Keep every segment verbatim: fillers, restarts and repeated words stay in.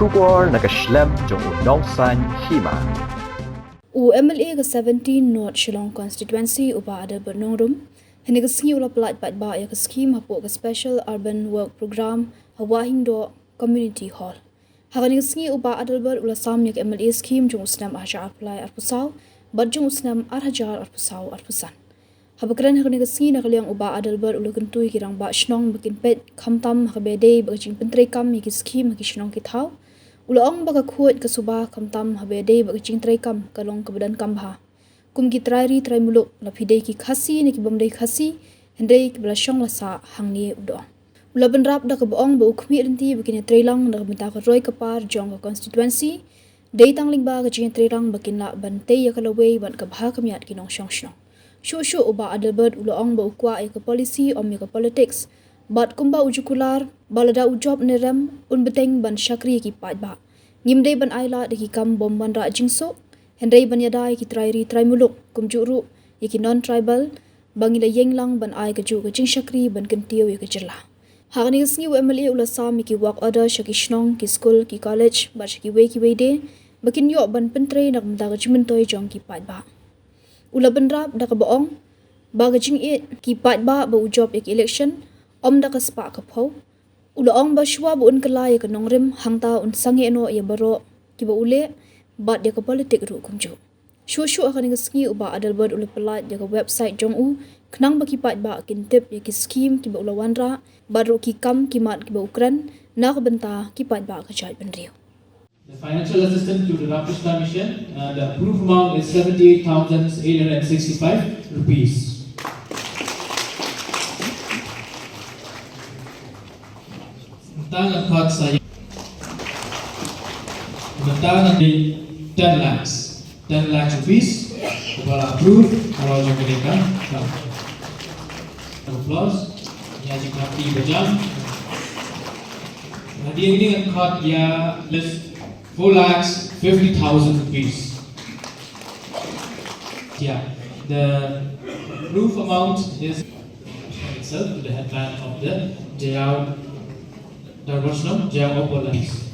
Khubor na ka shlem jong u nongsan hima. U M L A ka seventeen North Shillong Constituency u Bah Adelbert Nongrum, hynne ka sngi u la pyllait paidbah ïa ka skhim hapoh ka Special Urban Work Programme ha Wahingdoh Community Hall. Ha kane ka sngi u Bah Adelbert u la sam ïa ka M L A skhim jong u snem arhajar arphew lai arphew saw bad jong u snem arhajar arphew saw arphew san. Haba kren ha kane ka sngi na ka liang u Bah Adelbert u la kyntu ïa ki rangbah shnong ba kin peit khamtam ha kaba dei bad ka jingpyntreikam ïa ki skhim ha ki shnong ki thaw. U la ong ba ka khuid ka suba khamtam ha kaba dei bad ka jingtreikam ka long kaba donkam bha. Kum ki trai ri trai muluk, la phi dei ki Khasi ne ki bym dei Khasi, hynrei kiba la shong la sah hangne, u da ong. U la bynrap da kaba ong ba u khmih lynti ba kin ïatreilang na ka bynta ka roi ka par jong ka constituency. Dei tang lyngba ka jingïatreilang ba kin lah ban tei ïa ka lawei bad ka bha ka miat ki nongshong shnong. Shuh shuh u Bah Adelbert u la ong ba u kwah ïa ka policy ym ïa ka politics. Bad kumba u ju kular ba lada u jop ne rem un bteng ban shakri ïa ki paidbah. Ngim dei ban ailad ïa ki kam bym wanrah jingsuk, hynrei ban ïada ïa ki trai ri trai muluk, kumjuh ruh ïa ki non-tribal, ba ngi la ïeng lang ban ai kajuh ka jingshakri ban kyntiew ïa ka jylla. Ha kane ka sngi u M L A u la sam ïa ki work order sha ki shnong, ki skul, ki college bad sha kiwei kiwei de ba kin ïoh ban pyntrei na ka bynta ka jingmyntoi jong ki paidbah. U la bynrap da kaba ong ba ka jingïeit ki paidbah ba u jop ïa ka election ym da ka spah ka phew. U la ong ba shuwa ba un kylla ïa ka nongrim hangta un sangeh noh ïa baroh kiba u leh bad ïa ka politik ruh kumjuh. Shuh shuh ha kane ka sngi u Bah Adelbert u la pyllait ïa ka website jong u khnang ba ki paidbah kin tip ïa ki skhim kiba u la wanrah bad ruh ki kam ki mat kiba u kren na ka bynta ki paidbah ka jaitbynriew. The financial assistance to the Ramakrishna Mission, uh, the approved amount is seventy-eight thousand eight hundred sixty-five rupees. Tang a khot sa tang a ten lakhs, ten lakhs rupees. Kaba la approve, kaba la jong ka. Applause. Ïa jingkyrpad ba jam. Hadien kane ngan khot ïa list four lakhs fifty thousand rupees. Yeah, the proof amount is itself to the headman of the Jaiaw Darbar Shnong, Jaiaw Upper Lands.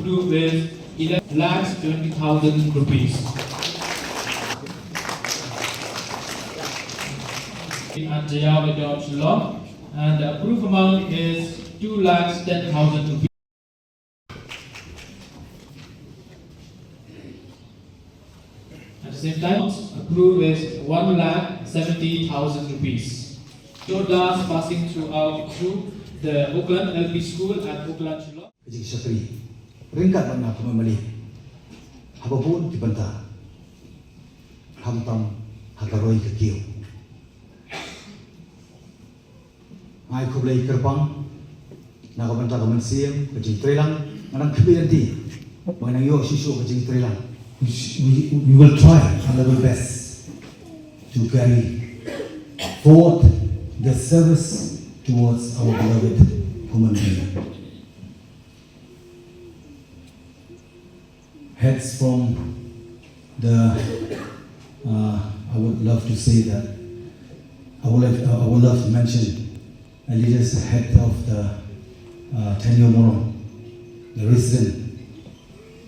Proof is eleven lakhs twenty thousand rupees. And Jaiaw Adoption Law, and the proof amount is two lakhs ten thousand rupees. At the same time, approve is one lakh seventy thousand rupees. Jodas passing throughout through the Oakland L P School at Oakland, Shillong. Ka jingshakri ryngkat bad nga kum u M L A ha babun ki bynta, khamtam ha ka roi ka kiew. Nga ai khublei kyrpang na ka bynta ka mynsiem ka jingtreilang, nga nang khmih lynti ba ngan ïoh shisha ka jingtreilang. We, sh- we, we will try our level best to carry forth the service towards our beloved human being. Heads from the, uh, I would love to say that, I would like, uh, I would love to mention a leaders head of the, uh, Tenyo Morong, the resident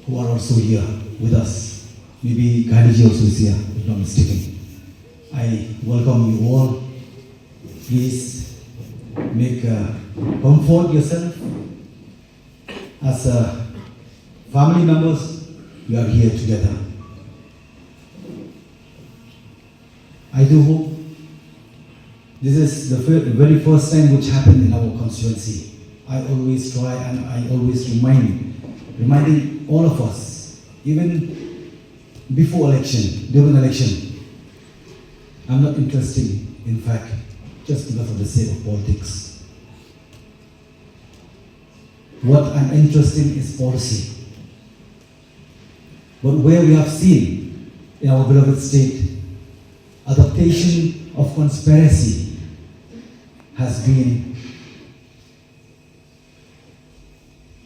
who are also here with us. Maybe Gandhiji also is here, if not mistaken. I welcome you all. Please make, uh, comfort yourself. As, uh, family members, we are here together. I do hope this is the fir- very first time which happened in our constituency. I always try and I always remind, reminding all of us, even before election, during election, I'm not interested, in fact, just because of the sake of politics. What I'm interested in is policy. But where we have seen in our beloved state, adaptation of conspiracy has been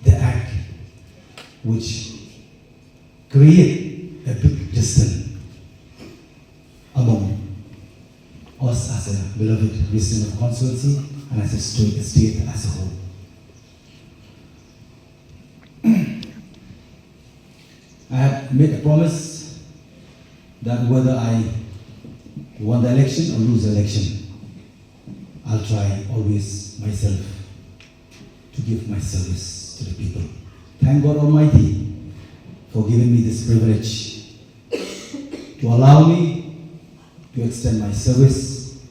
the act which create a big distance among us as a beloved resident of constituency and as a stu- state as a whole. I made a promise that whether I won the election or lose the election, I'll try always myself to give my service to the people. Thank God Almighty for giving me this privilege to allow me to extend my service,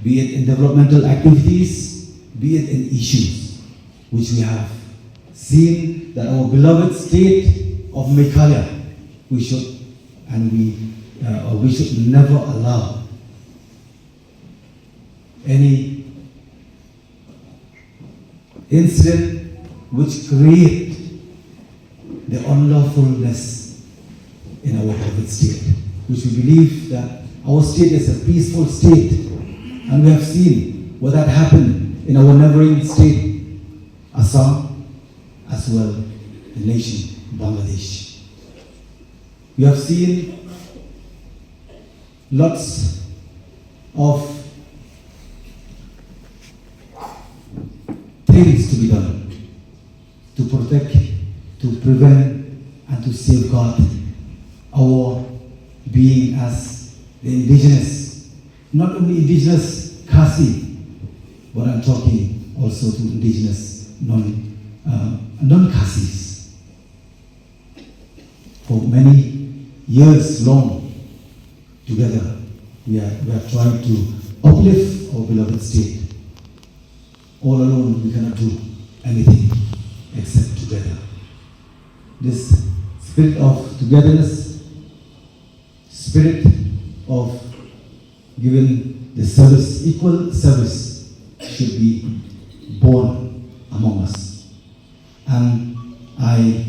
be it in developmental activities, be it in issues which we have seen that our beloved state of Meghalaya, we should and we uh, we should never allow any incident which create the unlawfulness in our beloved state, which we believe that our state is a peaceful state, and we have seen what had happened in our neighboring state, Assam, as well the nation, Bangladesh. We have seen lots of things to be done to protect, to prevent, and to safeguard our being as the indigenous, not only indigenous Khasi, but I'm talking also to indigenous non, uh, non-Khasis. For many years long, together, we are, we are trying to uplift our beloved state. All alone, we cannot do anything except together. This spirit of togetherness, spirit of giving the service, equal service, should be born among us. And I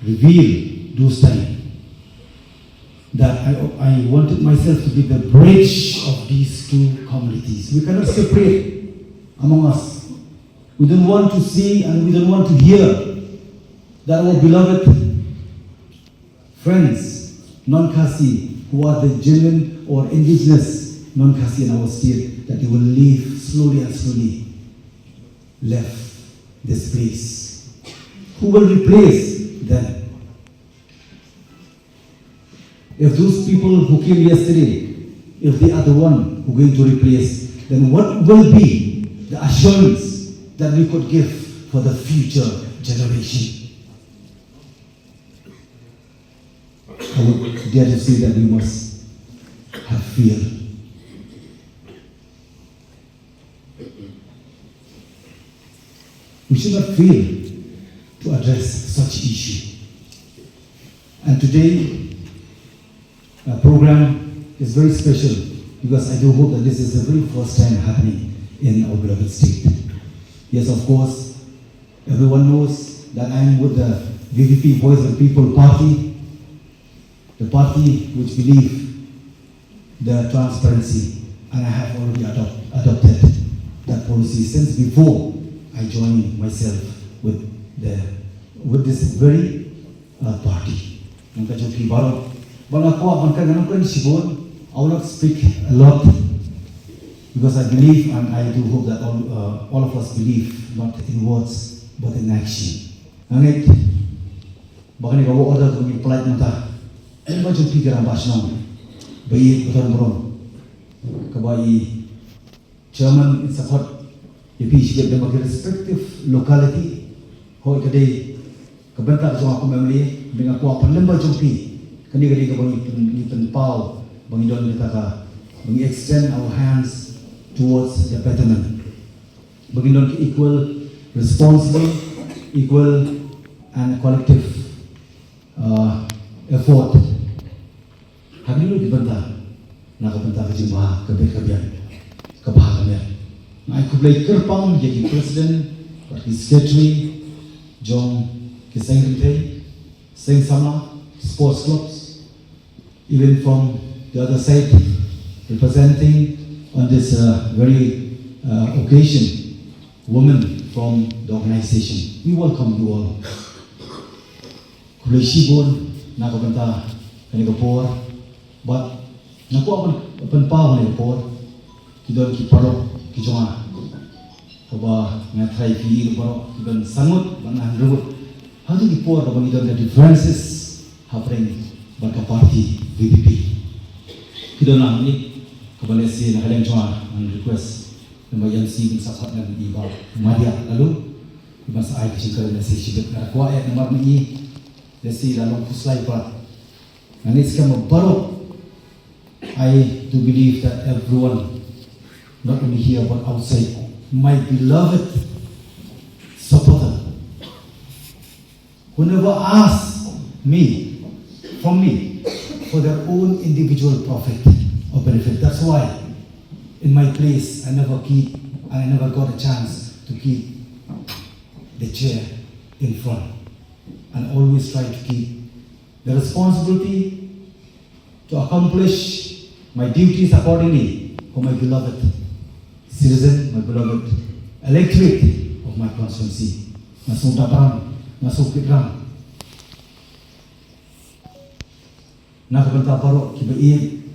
revealed those times that I, I wanted myself to be the bridge of these two communities. We cannot separate among us. We don't want to see and we don't want to hear that our beloved friends, non-Khasi, who are the genuine or indigenous non-Khasi in our state, that they will leave slowly and slowly, left this place. Who will replace them? If those people who came yesterday, if they are the one who are going to replace, then what will be the assurance that we could give for the future generation? I would dare to say that we must have fear. We should not fail to address such issue. And today, uh, program is very special because I do hope that this is the very first time happening in our beloved state. Yes, of course, everyone knows that I'm with the V P P, Voice of the People Party, the party which believe the transparency, and I have already adopt, adopted that policy since before I joined myself with the with this very uh, party. Ngan ka jong ki baroh. Ba nga kwah ban ka ngan ka shibun. I will not speak a lot because I believe and I do hope that all, uh, all of us believe not in words but in action. Ngan Ba kane ka work order ka ba ngi pynlait mynta. Ba jong phi ki rangbah shnong. Ba ïeit ba don burom. Kaba i chairman in support. Ïa phi shi kep da ba ki respective locality. Hooid ka dei ka bynta ka jong nga kum M L A. Ba nga kwah pynlem ba jong phi. Kane ka dei kaba ngi pyn, ngi pynpaw. Ba ngi don kata ka. Ba ngi extend our hands towards the betterment. Ba ngin don ki equal responsible, equal and collective uh, effort. Ha kine ki bynta na ka bynta ka jingbha ka bit ka biang ka bha ka miat. Nga ai khublei kyrpang ïa ki president bad ki secretary jong ki seng kynthei, seng samla, sports clubs, even from the other side, representing on this uh, very uh, occasion, women from the organization. We welcome you all. Khublei shibun na ka bynta kane ka por. Bad nga kwah pyn, pynpaw kane ka por. Ki don ki paralok ki jong nga. Kaba nga trai phi ïa ki paralok ki don sangut bad nga hynriew. Haduh ki por kaba ngi don ka differences. hapdeng bad ka party V P P. Ki don lang ni kaba lehse na ka liang jong nga ngan request lem bad ïa M C ban sa khot lem i Bah Madia Laloo ban sa ai ka jingkren lehse shibit. Nga kwah ïa namar ma i lehse la long khuslai pat. Nga ngeit skhem ba baroh, I do believe that everyone, not only here but outside, my beloved supporter, who never asked me, from me, for their own individual profit or benefit. That's why, in my place, I never keep, I never got a chance to keep the chair in front, and always try to keep the responsibility to accomplish my duties accordingly for my beloved citizen, my beloved electorate of my constituency. Nga sngewdap rang, nga sngewkit rang na ka bynta baroh kiba ïeit,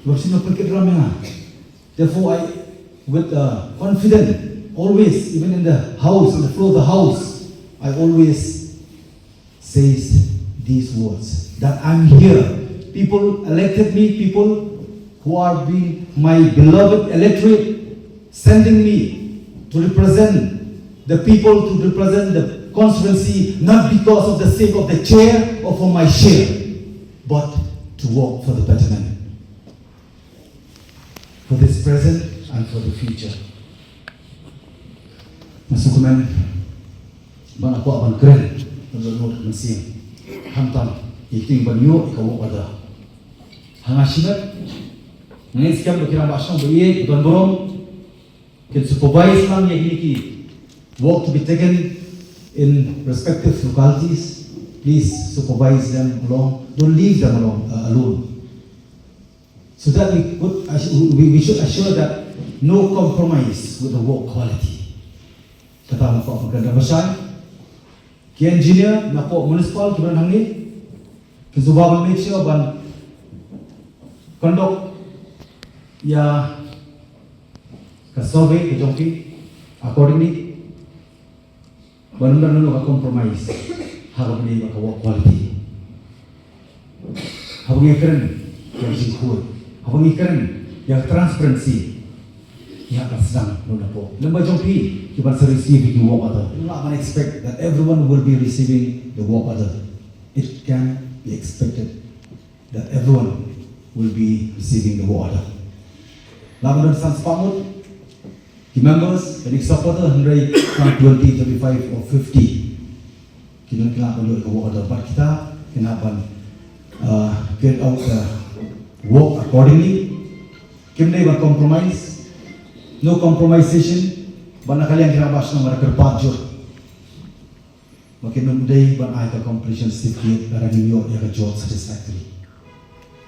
kiba sngewpynkit rang ïa nga. Therefore, I, with uh, confidence, always, even in the house, in the floor of the house, I always says these words, that I'm here. People elected me, people who are being my beloved electorate, sending me to represent the people, to represent the constituency, not because of the sake of the chair or for my share, but to work for the betterment, for this present and for the future. Nga sngewkmen ba nga kwah ban kren ban lut lut mynsiem, khamtam ïa kito kiban ïoh ïa ka work order. Ha nga shimet, nga ngeit skhem ba ki rangbah shnong ba ïeit, ki don burom, kin supervise lang ïa kine ki work to be taken in respective localities. Please supervise them along. Don't leave them alone, uh, alone. So that we could, we, we should assure that no compromise with the work quality. Kata nga kwah ban kren. Ba shai ki engineer na pdeng municipal kiba don hangne, kin sa ba ban make sure ban conduct ïa ka survey ka jong ki accordingly. Ban ym don ruh ka compromise ha kaba ïadei bad ka work quality. Haba ngi kren ïa ka jingkhuid, haba ngi kren ïa ka transparency, ïa ka sdang ruh na pdeng lem bad jong phi kiban sa receive ïa ki work order. Lah ban expect that everyone will be receiving the work order. It can be expected that everyone will be receiving the work order. Lah ban don san spah ngut ki members, ki supporter, hynrei tang twenty, twenty-five or fifty ki don, ki lah ban ïoh ka work order. Bad kita ki lah ban, uh, carry out the work accordingly. Kim dei ban compromise, no compromisation. Bad na ka liang ki rangbah shnong nga da kyrpad jur ba kin ym dei ban ai ka completion certificate lada ngim ïoh ïa ka job satisfactory.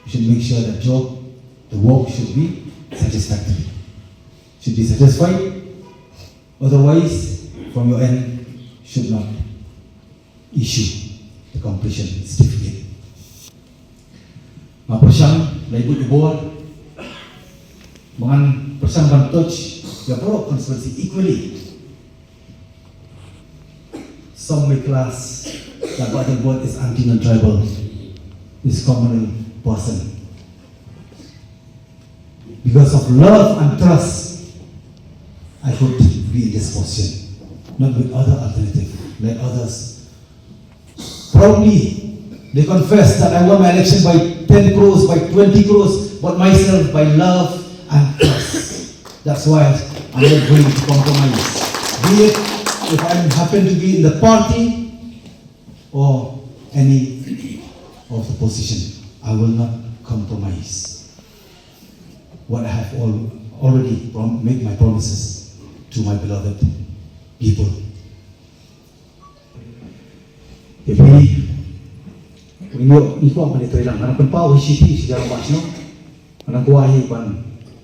We should make sure that job, the work should be satisfactory. Should be satisfied. Otherwise, from your end, should not issue the completion certificate. Nga pyrshang, la i buit i bor, ba ngan pyrshang ban touch ïa baroh constituency equally. Some may class that Bah Jalbert is anti non-tribal, is communal person. Because of love and trust, I could be in this position, not with other alternative, like others. Proudly, they confess that I won my election by ten crores, by twenty crores, but myself by love and trust. That's why I'm not going to compromise. Be it if I happen to be in the party or any of the position, I will not compromise what I have al-, already prom-, made my promises to my beloved people. Ïa phi, ngi kwah ban ïatrei lang, nga dang pynpaw hi sha phi, sha ki rangbah shnong. Nga dang kwah hi ban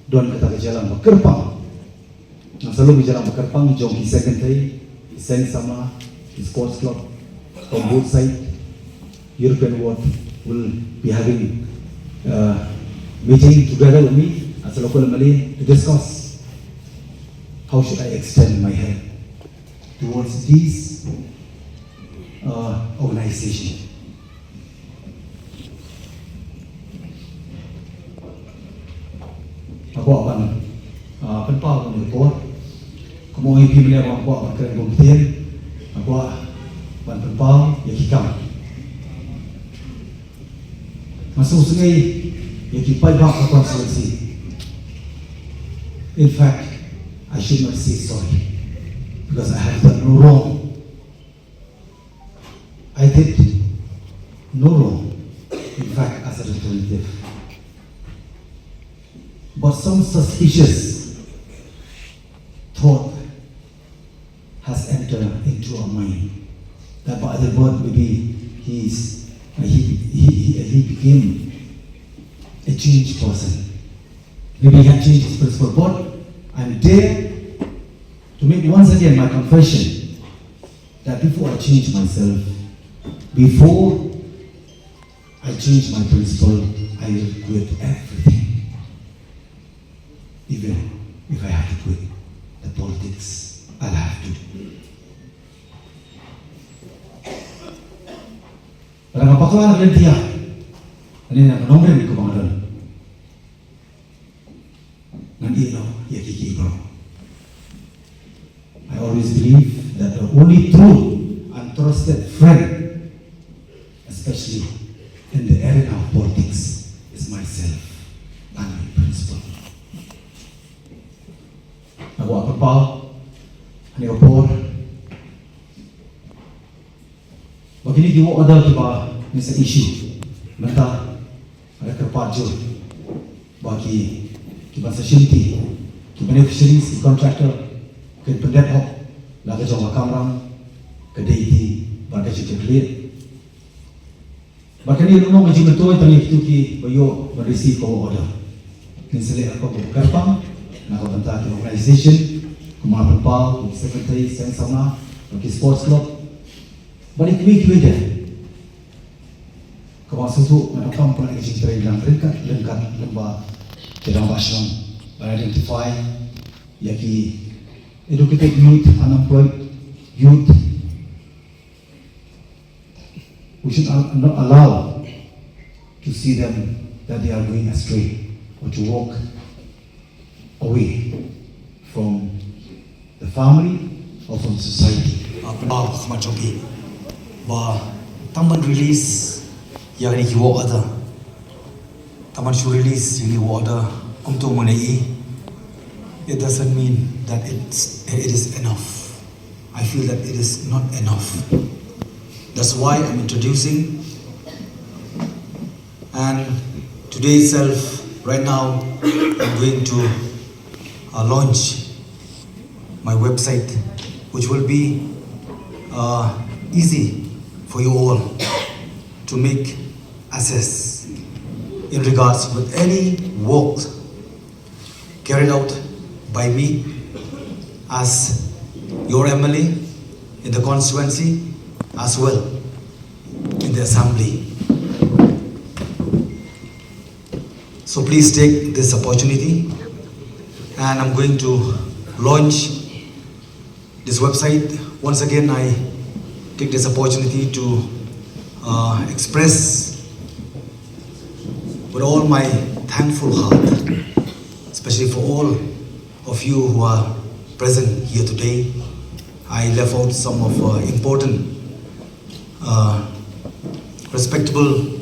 don kata ka jingïalang ba kyrpang. Nga sa lum ka jingïalang ba kyrpang jong ki seng kynthei, ki seng samla, ki sports club from both side. European Ward will be having, uh, meeting together with me as a local M L A to discuss how should I extend my hand towards this, uh, organization. Kwah ban, ah, pynpaw ïa kane ka por. Kumno ïa phi mynne ba kwah ban kren bun ktien, kwah ban pynpaw ïa ki kam. Nga sngewsynei ïa ki paidbah ka constituency. In fact, I should not say sorry because I have done no wrong. I did no wrong, in fact, as a representative. But some suspicious thought has entered into our mind that by the word maybe he's, uh, he, he, he, he became a changed person. Maybe he had changed his principle. But I'm there to make once again my confession that before I change myself, before I change my principle, I will quit everything. Even if I have to quit the politics, I'll have to. Lada nga bakla na ka lynti, lane na ka nongrim kaba nga don, ngan ïeh noh ïa kiei kiei baroh. I always believe that the only true and trusted friend, especially in the arena of politics, is myself and my principle. Nga kwah pynpaw ha kane ka por ba kine ki work order kiba ngin sa issue mynta, nga kyrpad jur ba ki, kiban sa shimti, ki beneficiaries, ki contractor, kin pyndep hok la ka jong ka kamram, ka deiti bad ka jingkyrkhu. Bad kane ruh ka jingmyntoi tang ïa kito kiba ïoh ban receive ka work order. Kin sa leh rukom kyrpang na ka bynta ki organization, kumba pynpaw, ki secretary, seng samla, ki sports club, bad kiwei kiwei de. Kaba shisha nga donkam pat ka jingtrei lang ryngkat ryngkat lyngba ki rangbah shnong ban identify ïa ki educated youth, unemployed youth. We should al- not allow to see them that they are going astray or to walk away from the family or from society. Ah, pynpaw ha khmat jong phi ba tang ban release ïa kine ki work order, tang ban shu release ïa kine ki work order kumto mynne, it doesn't mean that it's, it is enough. I feel that it is not enough. That's why I'm introducing, and today itself, right now, I'm going to, uh, launch my website, which will be, uh, easy for you all to make access in regards with any work carried out by me as your M L A in the constituency as well in the assembly. So please take this opportunity, and I'm going to launch this website. Once again, I take this opportunity to, uh, express with all my thankful heart, especially for all of you who are present here today. I left out some of, uh, important, uh, respectable,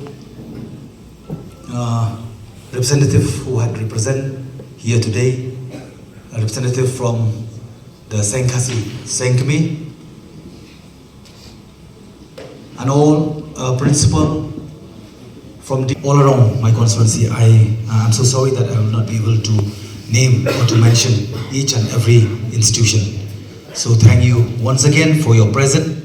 uh, representative who had represent here today, a representative from the Seng Khasi Seng Kmie, and all, uh, principal from the, all around my constituency. I, uh, I'm so sorry that I will not be able to name or to mention each and every institution. So thank you once again for your presence.